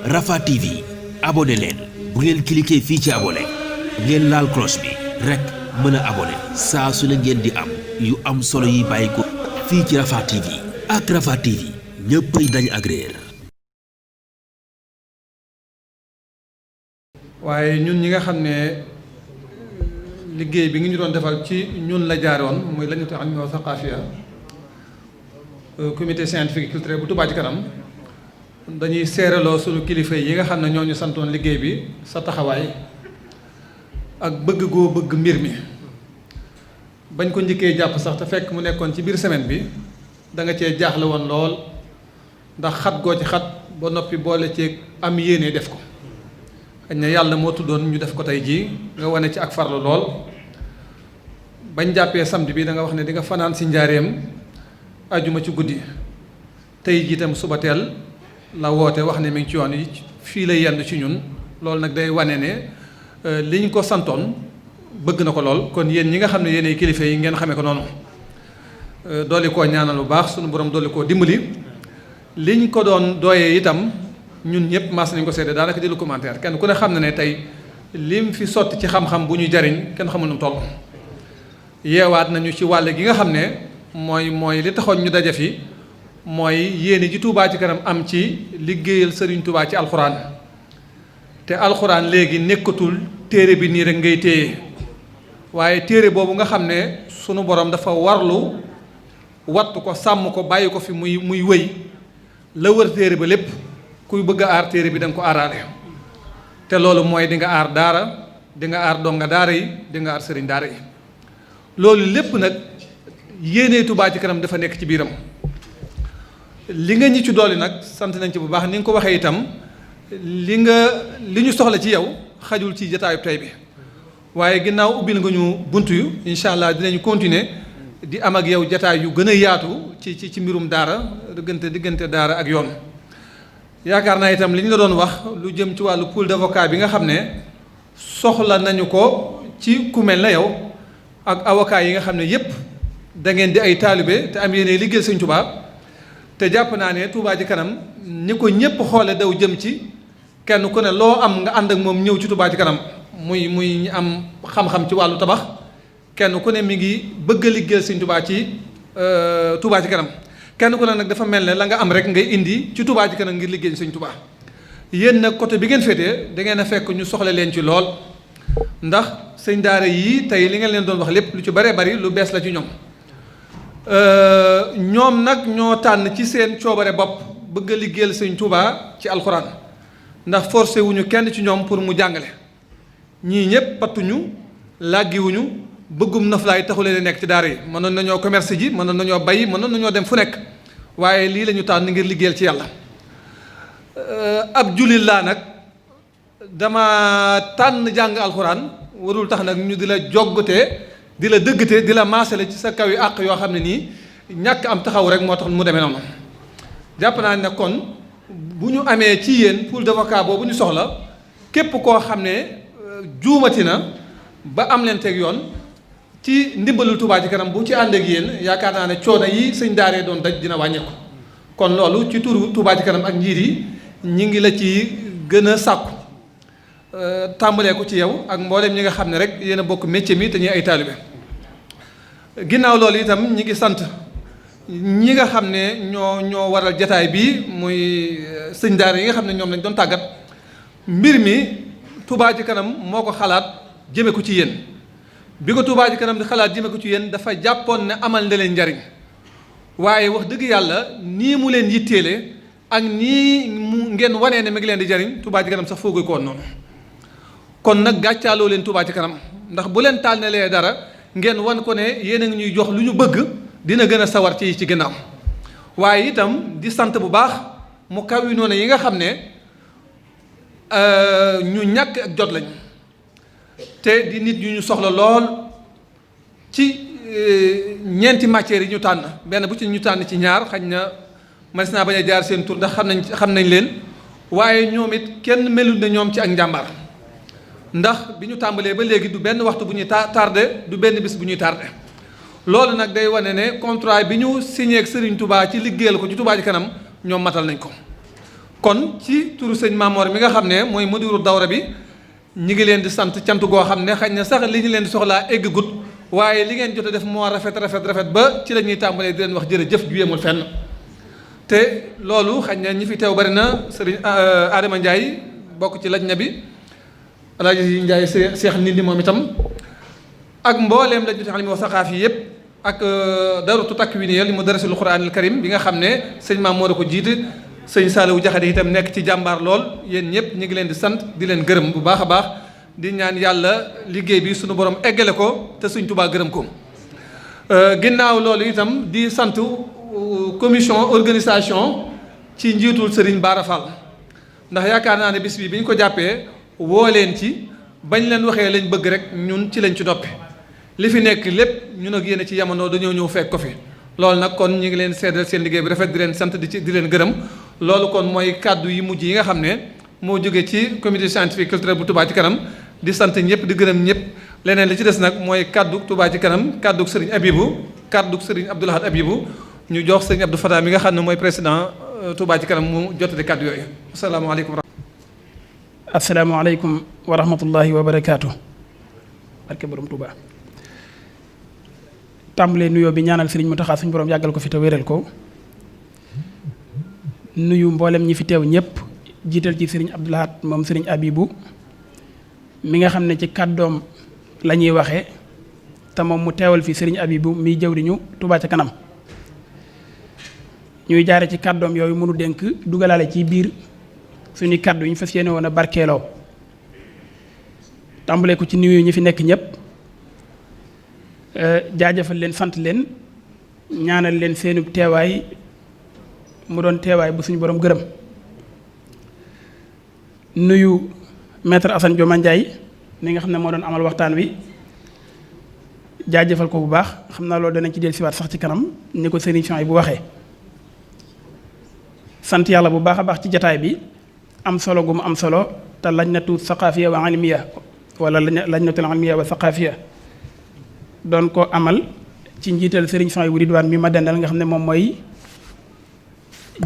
Rafah TV abonné leen bu ngeen cliquer fii ci abonné ngeen laal cloche bi rek mën a abonné saa su ne ngeen di am yu am solo yi bàyyi ko fii ci Rafah TV ak Rafah TV ñëppay dañ ak réer. waaye ñun ñi nga xam ne liggéey bi ngi ñu doon defal ci ñun la jaaroon muy la ñu tax ñu saqaafiya comité scientifique culturel bu Touba Ca Kanam dañuy seeraloo sunu kilifa yi nga xam ne ñoo ñu santoon liggéey bi sa taxawaay ak bëgg goo bëgg mbir mi bañ ko njëkkee jàpp sax te fekk mu nekkoon ci biir semaine bi da nga cee jaaxle woon lool ndax xat goo ci xat ba noppi boole ci am yéene def ko xëy na yàlla moo tuddoon ñu def ko tey jii nga wane ci ak farlu lool bañ jàppee samedi bi da nga wax ne di nga fanaan si njaareem ajuma ci guddi tey jii tam suba teel la woote wax ne mi ngi ci yoon yi fii lay yendu ci ñun loolu nag day wane ne liñ ko santoon bëgg na ko lool kon yéen ñi nga xam ne yéenay kilifa yi ngeen xamee ko noonu dooli koo ñaanal bu baax sunu borom dooli koo dimbali liñ ko doon dooyee itam ñun ñëpp mas nañ ko seede daanaka di lu commentaire kenn ku ne xam na ne tey lim fi sotti ci xam-xam bu ñu jariñ kenn xamul nu mu toll yeewaat nañu ci wàll gi nga xam ne mooy li taxoon ñu daje fi mooy yéene ji Touba Ca Kanam am ci liggéeyal Sëriñ Touba ci alxuraan te alxuraan léegi nekkatul téere bi nii rek ngay téye waaye téere boobu nga xam ne sunu borom dafa warlu wattu ko sàmm ko bàyyi ko fi muy wëy la wër téere ba lépp kuy bëgg a aar téere bi da nga ko aaraale te loolu mooy di nga aar daara di nga aar donga daara yi di nga aar sëriñ daara yi loolu lépp nag yéene Touba Ca Kanam dafa nekk ci biiram li nga ñi ci dolli nag sant nañ ci bu baax ni nga ko waxee itam li ñu soxla ci yow xajul ci jataayu tey bi waaye ginnaaw ubbil nga ñu bunt yu incha allah dinañu continuer di am ak yow jataay yu gën a yaatu ci mbirum daara diggante daara ak yoon yaakaar naa itam li ñu la doon wax lu jëm ci wàllu pool d'avocat bi nga xam ne soxla nañu ko ci ku mel na yow ak avocat yi nga xam ne yépp da ngeen di ay taalibe te am yéene liggéey Sëñ Touba te jàpp naa ne Touba Ca Kanam ni ko ñëpp xoole daw jëm ci kenn ku ne loo am nga ànd ak moom ñëw ci Touba Ca Kanam muy ñi am xam-xam ci wàllu tabax kenn ku ne mi ngi bëgg a liggéeyal Sëñ Touba ci Touba Ca Kanam kenn ku ne nag dafa mel ne la nga am rek ngay indi ci Touba Ca Kanam ngir liggéey Sëñ Touba yéen nag côté bi ngeen féetee da ngeen a fekk ñu soxla leen ci lool ndax sëñ daara yii tey li ngeen leen doon wax lépp lu ci baree bari lu bees la ci ñoom ñoom nag ñoo tànn ci seen coobare bopp bëgg a liggéeyal Sëñ Touba ci alxuraan ndax forcé wuñu kenn ci ñoom pour mu jàngale ñii ñëpp pattuñu làggiwuñu bëggum naflaay taxu leen nekk ci daara yi mënoon nañoo commerce ji mënoon nañoo bay mënoon nañoo dem fu nekk waaye lii la ñu tànn ngir liggéeyal ci yàlla ab jullit laa nag dama tànn jàng alxuraan warul tax nag ñu di la joggate di la dëggate di la maasale ci sa kaw yi àq yoo xam ne nii ñàkk am taxaw rek moo tax mu demee noonu jàpp naa ne kon bu ñu amee ci yéen pool d'avocat boobu ñu soxla képp koo xam ne juumati na ba am leen teg yoon ci ndimbalul Touba Ca Kanam bu ci ànd ak yéen yaakaar naa ne coono yi sëñ daaree doon daj dina wàññeeku kon loolu ci turu Touba Ca Kanam ak njiit yi ñi ngi la ci gën a sàkku tàmbalee ko ci yow ak mboolem ñi nga xam ne rek yéen a bokk métier mi te ñuy ay taalibe ginnaaw loolu itam ñi ngi sant ñi nga xam ne ñoo waral jataay bi muy sëñ daara yi nga xam ne ñoom lañ doon tàggat mbir mi Touba Ca Kanam moo ko xalaat jëme ko ci yéen bi ko Touba Ca Kanam di xalaat jëme ko ci yéen dafa jàppoon ne amal na leen njariñ waaye wax dëgg yàlla nii mu leen yitteele ak nii mu ngeen wanee ne mi ngi leen di jariñ Touba Ca Kanam sax foogee ko woon noonu kon nag gàccaaloo leen Touba Ca Kanam ndax bu leen tànnalee dara ngeen wan ko ne yéen a ngi ñuy jox lu ñu bëgg dina gën a sawar ci ginnaaw waaye itam di sant bu baax mu kaw yi noonu yi nga xam ne ñu ñàkk ak jot lañ te di nit ñu soxla lool ci ñeenti matières yi ñu tànn benn bu ci ñu tànn ci ñaar xañ na mas naa bañ a jaar seen tur ndax xam nañ leen waaye ñoom it kenn melul ne ñoom ci ak njàmbaar ndax bi ñu tàmbalee ba léegi du benn waxtu bu ñuy tardé du benn bis bu ñuy tardé loolu nag day wane ne contrat bi ñu signé ak Serigne Touba ci liggéeyal ko ci Touba Ca Kanam ñoom matal nañ ko kon ci turu sëñ Mamor mi nga xam ne mooy mudiru dawra bi ñi ngi leen di sant cant goo xam ne xañ na sax li ñu leen di soxlaa egg gut waaye li ngeen jot a def moo rafet ba ci la ñuy tàmbalee di leen wax jërëjëf ju yemul fenn. te loolu xañ na ñi fi teew bari na sëriñ Adama Ndiaye bokk ci lajna bi Alaaji Ndiaye seex nit ñi moom itam ak mbooleem lajnatu ilmi wa saqaafi yëpp ak daratu takwiniya li mudarrisul Qur'aanil Karim bi nga xam ne sëñ Maam moo da ko jiite sëñ Saliou Jaxate itam nekk ci jàmbaar lool yéen ñëpp ñu ngi leen di sant di leen gërëm bu baax a baax di ñaan yàlla liggéey bi suñu borom eggale ko te Sëñ Tuubaa gërëm ko. ginnaaw loolu itam di sant commission organisation ci njiitul Serigne Bara Fall ndax yaakaar naa ne bis bi ñu ko jàppee woo leen ci bañ leen waxee lañ bëgg rek ñun ci lañ ci noppi li fi nekk lépp ñun ak yéen ci yamono dañoo ñëw fekk ko fi. loolu nag kon ñu ngi leen seedal seen liggéey bi rafet di leen sant di leen gërëm loolu kon mooy kàddu yi mujj yi nga xam ne moo jóge ci comité scientifique culturel bu Touba ci kanam di sant ñëpp di gërëm ñëpp leneen li ci des nag mooy kàddu Touba ci kanam kàddu Serigne Abibou kàddu Serigne Abdou Lahad Abibou ñu jox Serigne Abdou Fatah mi nga xam ne mooy président Touba ci kanam mu jottali kàddu yooyu asalaamaaleykum. asalaamaaleykum wa rahmatullahi wa barakaatu. barke borom Touba. tàmbalee nuyoo bi ñaanal Serigne Mountakha suñu borom yàggal ko fi te wéral ko nuyu mboolem ñi fi teew ñëpp jiital ci Serigne Abdou Lahad moom Serigne Abibou mi nga xam ne ci kàddoom la ñuy waxee te moom mu teewal fi Serigne Abibou miy jëwriñu Touba ca kanam ñuy jaare ci kàddoom yooyu mënu dénk dugalaale ci biir suñu kàddu ñu fas yéene woon a barkeeloo tàmbalee ko ci nuyu ñi fi nekk ñëpp. jaajëfal leen sant leen ñaanal leen seenub teewaay mu doon teewaay bu suñu borom gërëm nuyu maître Assane Dioma Ndiaye mi nga xam ne moo doon amal waxtaan wi jaajëfal ko bu baax xam naa loolu danañ ci dellusiwaat sax ci kanam ni ko sëriñ yi bu waxee sant yàlla bu baax a baax ci jataay bi am solo gu mu am solo te lajnatu saqaafiya wa ilmiya wala lajnatul ilmiya wa saqaafiya doon ko amal ci njiital Serigne Souhaïbou Ridwane mi ma dendal nga xam ne moom mooy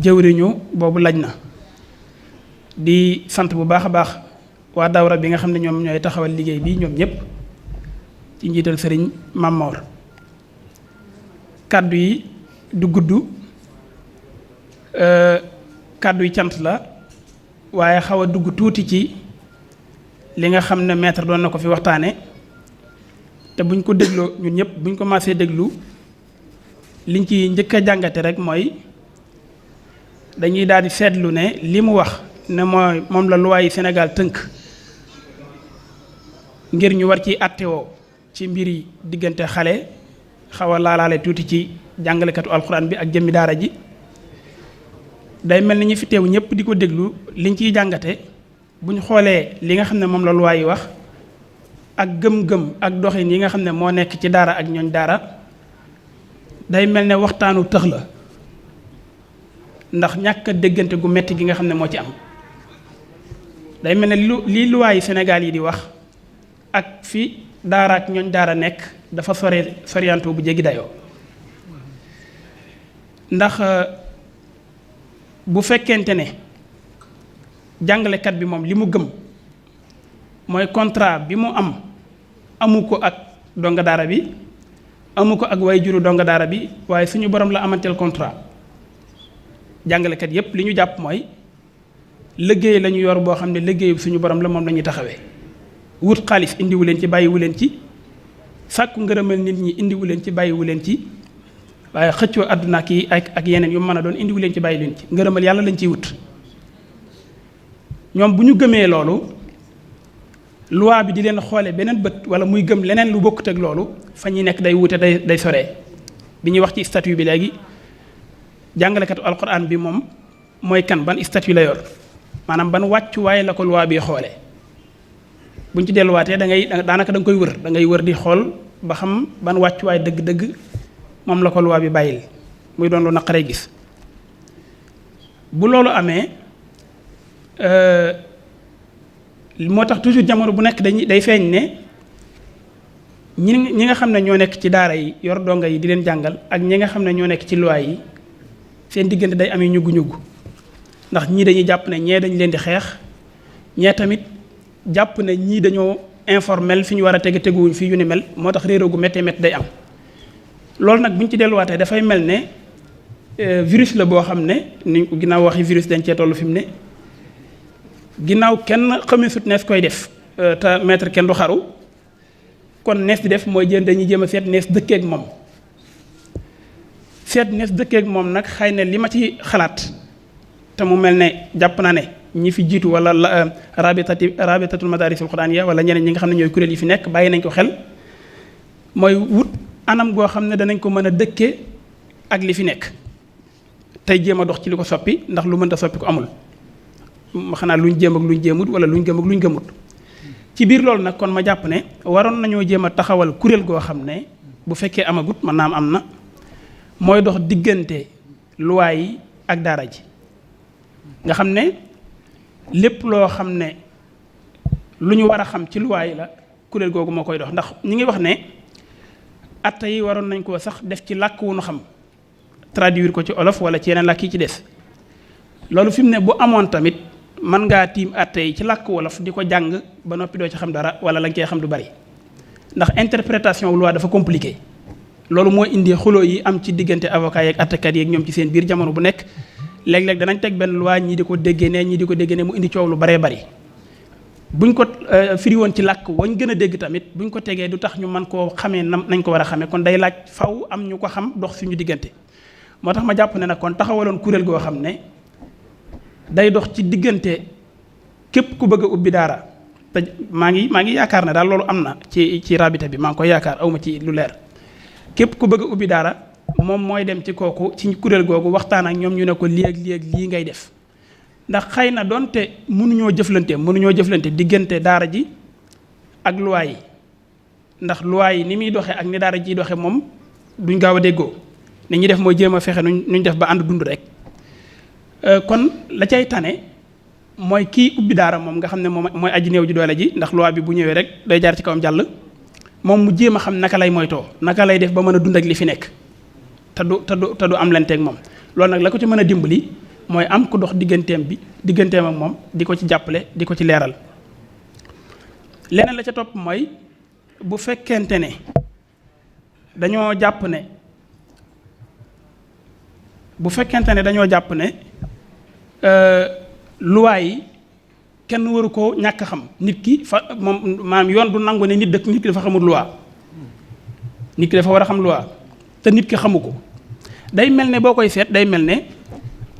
jëwriñu boobu laj na di sant bu baax a baax waa dawra bi nga xam ne ñoom ñooy taxawal liggéey bi ñoom ñëpp ci njiital Serigne Mamor kàddu yi du gudd kàddu yi cant la waaye xaw a dugg tuuti ci li nga xam ne maître doon na ko fi waxtaane te buñ ko dégloo ñun ñëpp buñ ko commencé déglu liñ ci njëkk a jàngate rek mooy dañuy daal di seetlu ne li mu wax ne mooy moom la loi yi Sénégal tënk ngir ñu war ci attewoo ci mbir yi diggante xale xaw a laalaale tuuti ci jàngalekatu alxuraan bi ak jëmmi daara ji day mel ni ñu fi teew ñëpp di ko déglu liñ ciy jàngate buñ xoolee li nga xam ne moom la loi yi wax ak gëm-gëm ak doxin yi nga xam ne moo nekk ci daara ak ñooñ daara day mel ne waxtaanu tëx la ndax ñàkk a déggante gu metti gi nga xam ne moo ci am day mel ne lii luwaayi Sénégal yi di wax ak fi daara ak ñooñ daara nekk dafa soriantoo bu jéggi dayoo ndax bu fekkente ne jàngalekat bi moom li mu gëm mooy contrat bi mu amu ko ak donga daara bi amu ko ak way juru donga daara bi waaye suñu borom la amanteel contrat jàngalekat yépp li ñu jàpp mooy liggéey la ñu yor boo xam ne liggéeyu suñu borom la moom la ñuy taxawee wut xaalis indiwu leen ci bàyyiwu leen ci sàkku ngërëmal nit ñi indiwu leen ci bàyyiwu leen ci waaye xëccoo àdduna ak yi ak yeneen yu mën a doon indiwu leen ci bàyyi leen ci ngërëmal yàlla lañ ciy wut ñoom bu ñu gëmee loolu loi bi di leen xoole beneen bët wala muy gëm leneen lu bokkut ak loolu fa ñuy nekk day wute day soree bi ñuy wax ci statut bi léegi jàngalekatu alquran bi moom mooy kan ban statut la yor maanaam ban wàccuwaay la ko loi bi xoole buñ ci delluwaatee daanaka da nga koy wër da ngay wër di xool ba xam ban wàccuwaay dëgg-dëgg moom la ko loi bi bàyyil muy doon lu naqaree gis bu loolu amee moo tax toujours jamono bu nekk day feeñ ne ñi nga xam ne ñoo nekk ci daara yi yor donga yi di leen jàngal ak ñi nga xam ne ñoo nekk ci loi yi seen diggante day amee ñuggu-ñuggu ndax ñii dañuy jàpp ne ñee dañ leen di xeex ñee tamit jàpp ne ñii dañoo informel fi ñu war a teguwuñ fii yu ni mel moo tax réeroo gu méttee métti day am loolu nag bu ñu ci delluwaatee dafay mel ne virus la boo xam ne ni ginnaaw waxi virus dañ cee toll fi mu ne ginnaaw kenn xamisut nees koy def te maître kenn du xaru kon nees di def mooy dañuy jéem a seet nees dëkkeek moom nag xëy na li ma ci xalaat te mu mel ne jàpp naa ne ñi fi jiitu wala rabitatul madarisul quraaniyya wala ñeneen ñi nga xam ne ñooy kuréel yi fi nekk bàyyi nañ ko xel mooy wut anam goo xam ne danañ ko mën a dëkkee ak li fi nekk tey jéem a dox ci li ko soppi ndax lu mënta soppi ko amul xanaa luñ jéem ak luñ jéemut wala luñ gëm ak luñ gëmut ci biir loolu nag kon ma jàpp ne waroon nañoo jéem a taxawal kuréel goo xam ne bu fekkee amagut mën naa am na mooy dox diggante luwaa yi ak daara ji nga xam ne lépp loo xam ne lu ñu war a xam ci luwaa yi la kuréel googu moo koy dox ndax ñi ngi wax ne atta yi waroon nañ koo sax def ci làkk wu nu xam traduire ko ci olof wala ci yeneen làkk yi ci des loolu fi mu ne bu amoon tamit mën ngaa tiim atta yi ci làkk wolof di ko jàng ba noppi doo ci xam dara wala la nga koy xam du bari ndax interprétation loi dafa compliqué loolu moo indi xuloo yi am ci diggante avocat yeeg attakat yeeg ñoom ci seen biir jamono bu nekk léeg-léeg danañ teg benn loi ñii di ko déggee ne ñii di ko déggee ne mu indi coow lu baree bari buñ ko firi woon ci làkk wañ gën a dégg tamit buñ ko tegee du tax ñu mën koo xamee nañ ko war a xamee kon day laaj faw am ñu ko xam dox suñu diggante moo tax ma jàpp ne nag kon taxawaloon kuréel goo xam ne day dox ci diggante képp ku bëgg a ubbi daara te maa ngi yaakaar ne daal loolu am na ci rabita bi maa ngi koy yaakaar awma ci lu leer képp ku bëgg a ubbi daara moom mooy dem ci kooku ci kuréel googu waxtaan ak ñoom ñu ne ko lii ak lii ngay def ndax xëy na doonte mënuñoo jëflante diggante daara ji ak luwaa yi ndax luwaa yi ni muy doxee ak ni daara jiy doxee moom duñ gaaw a déggoo ni ñuy def mooy jéem a fexe nuñ def ba ànd dund rek kon la cay tane mooy kii ubbi daara moom nga xam ne moom mooy aji néew ji doole ji ndax loi bi bu ñëwee rek day jaar ci kawam jàll moom mu jéem a xam naka lay moytoo naka lay def ba mën a dund ak li fi nekk te du am lenteeg moom loolu nag la ko ci mën a dimbali mooy am ko dox digganteem ak moom di ko ci jàppale di ko ci leeral leneen la ca topp mooy bu fekkente ne dañoo jàpp ne luwaay yi kenn waru koo ñàkk xam nit ki fa moom maanaam yoon du nangu ne nit ki dafa xamul luwaa nit ki dafa war a xam luwaa te nit ki xamu ko day mel ne boo koy seet day mel ne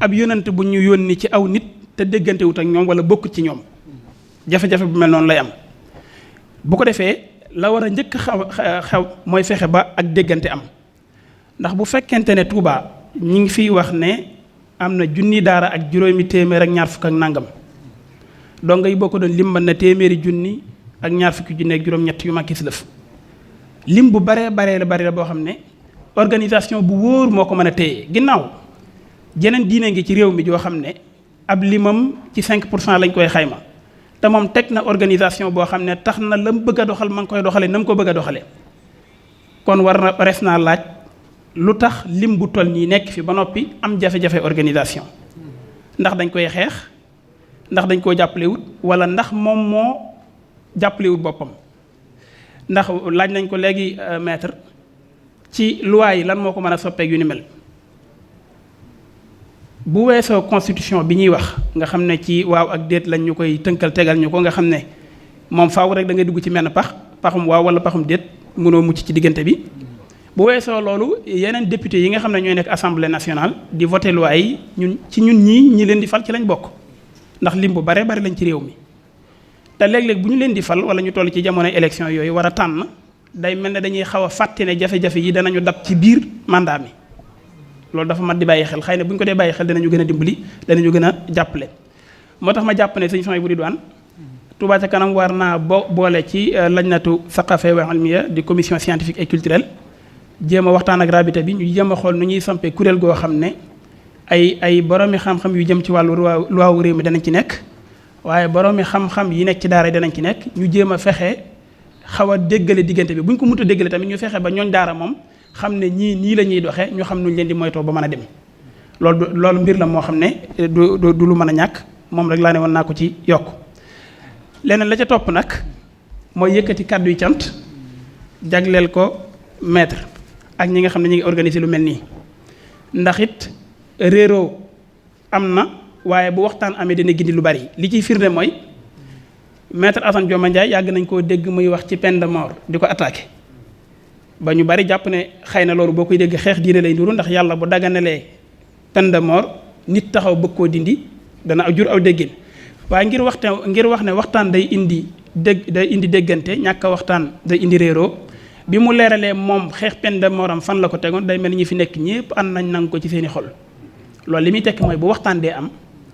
ab yonent bu ñu yónni ci aw nit te déggantewut ak ñoom wala bokk ci ñoom jafe-jafe bu mel noonu lay am bu ko defee la war a njëkk xew mooy fexe ba ak déggante am ndax bu fekkente ne Touba ñi ngi fiy wax ne am na junni daara ak juróomi téeméer ak ñaar fukk ak nangam donc yi boo ko doon lim mën na téeméeri junni ak ñaar fukki junni ak juróom-ñett yu mag lëf lim bu baree la boo xam ne organisation bu wóor moo ko mën a téye ginnaaw jeneen diine ngi ci réew mi joo xam ne ab limam ci 5% lañ koy xayma te moom teg na organisation boo xam ne tax na la mu bëgg a doxal ma ngi koy doxalee na mu ko bëgg a doxalee kon res naa laaj lu tax lim bu toll nii nekk fi ba noppi am jafe-jafe organisation ndax dañ koy xeex ndax dañ koo jàppalewut wala ndax moom moo jàppalewut boppam ndax laaj nañ ko léegi maître ci loi yi lan moo ko mën a soppeek yu ni mel bu weesoo constitution bi ñuy wax nga xam ne ci waaw ak déet lañ ñu koy tënkal tegal ñu ko nga xam ne moom faaw rek da ngay dugg ci menn paxum waaw wala paxum déet mënoo mucc ci diggante bi bu weesoo loolu yeneen député yi nga xam ne ñooy nekk assemblée nationale di voté loi yi ñun ñi leen di fal ci lañ bokk ndax lim bu bare lañ ci réew mi te léeg-léeg bu ñu leen di fal wala ñu toll ci jamonoy élection yooyu war a tànn day mel ne dañuy xaw a fàtte ne jafe-jafe yi danañu dab ci biir mandat mi loolu dafa mat di bàyyi xel xëy na bu ñu ko dee bàyyi xel danañu gën a dimbali danañu gën a jàppale moo tax ma jàpp ne sëñ Souhaïbou Ridwane Touba ca kanam war naa boole ci lajnatu saqafa wa ilmiya di commission scientifique et culturelle jéem a waxtaan ak rabita bi ñu jéem a xool nu ñuy sampee kuréel goo xam ne ay boroomi xam-xam yu jëm ci wàllu luwaawu réew mi danañ ci nekk waaye boroomi xam-xam yi nekk ci daara danañ ci nekk ñu jéem a fexe xaw a déggale diggante bi bu ñu ko mënut a déggale tamit ñu fexe ba ñooñ daara moom xam ne ñii nii la ñuy doxee ñu xam nuñ leen di moytoo ba mën a dem loolu mbir la moo xam ne du lu mën a ñàkk moom rek laa ne woon naa ko ci yokk. leneen la ca topp nag mooy yëkkati kàddu yu cant jagleel ko maître ak ñi nga xam ne ñu ngi organiser lu mel nii ndax it réeroo am na waaye bu waxtaan amee dina gindi lu bari li ciy firnde mooy maître Assane Dioma Ndiaye yàgg nañ koo dégg muy wax ci peine de mort di ko attaqué ba ñu bari jàpp ne xëy na loolu boo koy dégg xeex diine lay nduru ndax yàlla bu daganalee peine de mort nit taxaw bëgg koo dindi dana jur aw déggin waaye ngir wax ne waxtaan day indi déggante ñàkk a waxtaan day indi réeroo bi mu leeralee moom xeex peine de mort am fan la ko tegoon day mel ni ñi fi nekk ñépp ànd nañ nangu ko ci seeni xol loolu li muy tekki mooy bu waxtaan dee am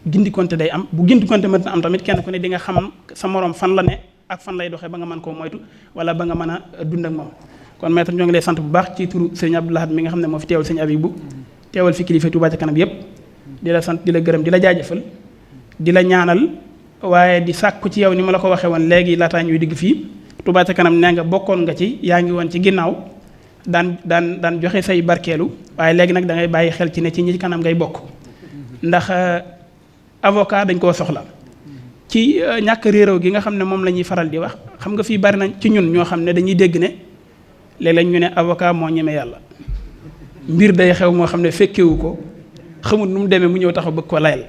gindikonte day am bu gindikonte mën na am tamit kenn ku ne di nga xam sa morom fan la ne ak fan lay doxee ba nga mën koo moytu wala ba nga mën a dund ak moom kon maître ñoo ngi lay sant bu baax ci turu sëñ Abdou Lahad mi nga xam ne moo fi teewal sëñ Abibou teewal fi kilifa Touba ca kanam yépp di la sant di la gërëm di la jaajëfal di la ñaanal waaye di sàkku ci yow ni ma la ko waxee woon léegi laataa ñuy digg fii Touba ca kanam nee nga bokkoon nga ci yaa ngi woon ci ginnaaw daan joxe say barkeelu waaye léegi nag da ngay bàyyi xel ci ne ci ñi kanam ngay bokk ndax avocat dañ koo soxla ci ñàkk réeróo gi nga xam ne moom la ñuy faral di wax xam nga fii bari nañ ci ñun ñoo xam ne dañuy dégg ne léeg-léeg ñu ne avocat moo ñeme yàlla mbir day xew moo xam ne fekkewu ko xamul nu mu demee mu ñëw taxaw bëgg ko layal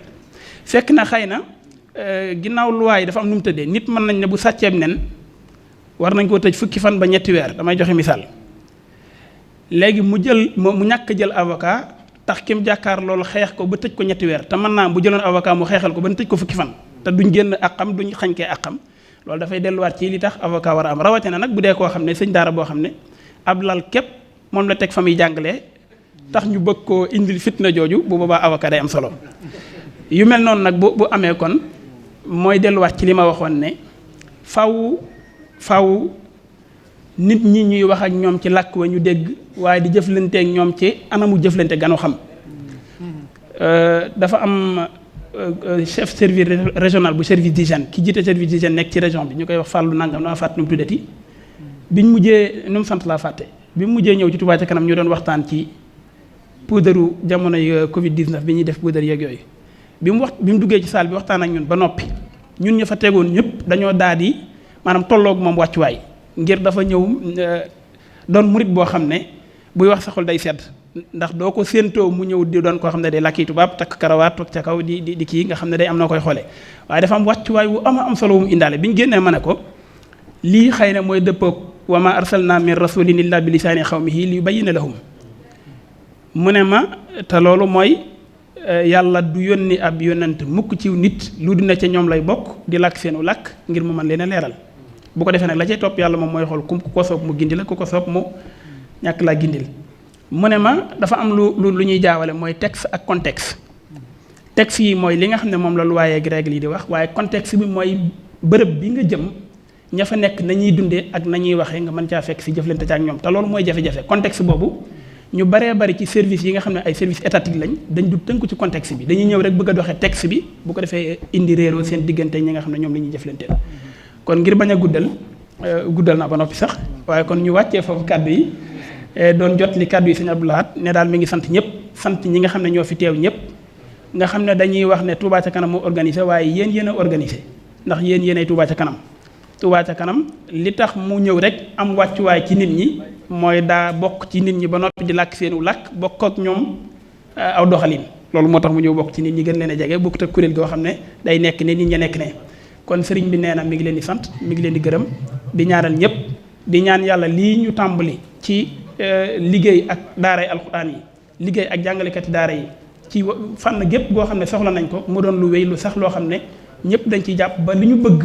fekk na xëy na ginnaaw luwaay yi dafa am nu mu tëddee nit mën nañ ne bu sàcceeb nen war nañ koo tëj fukki fan ba ñetti weer damay joxe misaal léegi mu ñàkk jël avocat tax kim jàkkaar loolu xeex ko ba tëj ko ñetti weer te mën naa bu jëloon avocat mu xeexal ko ba tëj ko fukki fan te duñ génn àqam duñ xañkee àqam loolu dafay delluwaat ci li tax avocat war a am rawatina nag bu dee koo xam ne sëñ daara boo xam ne ab lal képp moom la teg fa muy jàngalee tax ñu bëgg koo indil fitna jooju bu boobaa avocat day am solo yu mel noonu nag bu amee kon mooy delluwaat ci li ma waxoon ne faw nit ñi ñuy wax ak ñoom ci làkk wa ñu dégg waaye di jëflante ak ñoom ci anamu jëflante ganu xam dafa am chef service régional bu service d'hygiène ki jiite service d'hygiène nekk ci région bi ñu koy wax fàllu nangam dama fàtte nu mu tuddati biñ mujjee nu mu sant laa fàtte bi mu mujjee ñëw ci Touba ca kanam ñu doon waxtaan ci puudaru jamonoy Covid 19 bi ñuy def puudar yeeg yooyu bi mu duggee ci salle bi waxtaan ak ñun ba noppi ñun ñu fa tegoon ñëpp dañoo daal di maanaam tolloog moom wàccuwaay ngir dafa ñëw doon murit boo xam ne buy wax sa xol day sedd ndax doo ko séentoo mu ñëw di doon koo xam ne day làkki tubaab takk karawaat toog ca kaw di kii nga xam ne day am na koy xoolee waaye dafa am wàccuwaay wu am solo wu mu indaale bi ñu génnee ma ne ko lii xëy na mooy dëppoog wa ma arsalna min rasulin illa bi lisaani xawmihi li yubayyina lahum mu ne ma te loolu mooy yàlla du yónni ab yónnant mukk ci nit lu dina ca ñoom lay bokk di làkk seenu làkk ngir mu mën leen a leeral bu ko defee nag la cay topp yàlla moom mooy xool ku ko soob mu gindi la ku ko soob mu ñàkk laa gindil mu ne ma dafa am lu ñuy jaawale mooy texte ak contexte texte yi mooy li nga xam ne moom la loi ak règle yi di wax waaye contexte bi mooy bërëb bi nga jëm ña fa nekk nañuy dundee ak nañuy waxee nga mën caa fekk si jëflante ca ak ñoom te loolu mooy jafe-jafe contexte boobu ñu baree bari ci service yi nga xam ne ay service étatique lañ dañ du tënku ci contexte bi dañuy ñëw rek bëgg a doxee texte bi bu ko defee indi réeroo seen diggante ñi nga xam ne ñoom la ñuy jëflanteel kon ngir bañ a guddal naa ba noppi sax waaye kon ñu wàccee foofu kàddu yi doon jot li kàddu yi sëñ Abdou Lahad ne daal mi ngi sant ñëpp sant ñi nga xam ne ñoo fi teew ñëpp nga xam ne dañuy wax ne Touba ca kanam moo organisé waaye yéen a organisé ndax yéenay Touba ca kanam Touba ca kanam li tax mu ñëw rek am wàccuwaay ci nit ñi mooy daa bokk ci nit ñi ba noppi di làkk seenu làkk bokk ak ñoom aw doxalin loolu moo tax mu ñëw bokk ci nit ñi gën leen a jege bokkut ak kuréel goo xam ne day nekk ne nit ña nekk ne kon sëriñ bi nee na mi ngi leen di sant mi ngi leen di gërëm di ñaanal ñëpp di ñaan yàlla lii ñu tàmbali ci liggéey ak daaray alxuraan yi liggéey ak jàngalekati daara yi ci fànn gépp goo xam ne soxla nañ ko mu doon lu wéy lu sax loo xam ne ñëpp dañ ciy jàpp ba li ñu bëgg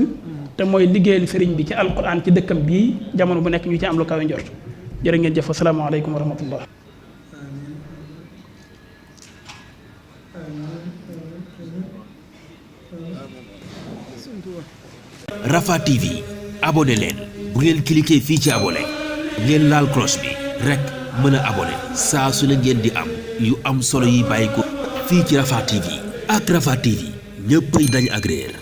te mooy liggéeyal sëriñ bi ci alxuraan ci dëkkam bii jamono bu nekk ñu ci am lu kawe njort jërë ngeen jëf asalaamaaleykum wa rahmatullah Rafah TV abonné leen bu ngeen cliquer fii ci abonné ngeen laal cloche bi rek mën a abonné saa su ne ngeen di am yu am solo yi bàyyi ko fii ci Rafah TV ak Rafah TV ñëppay dañ ak réer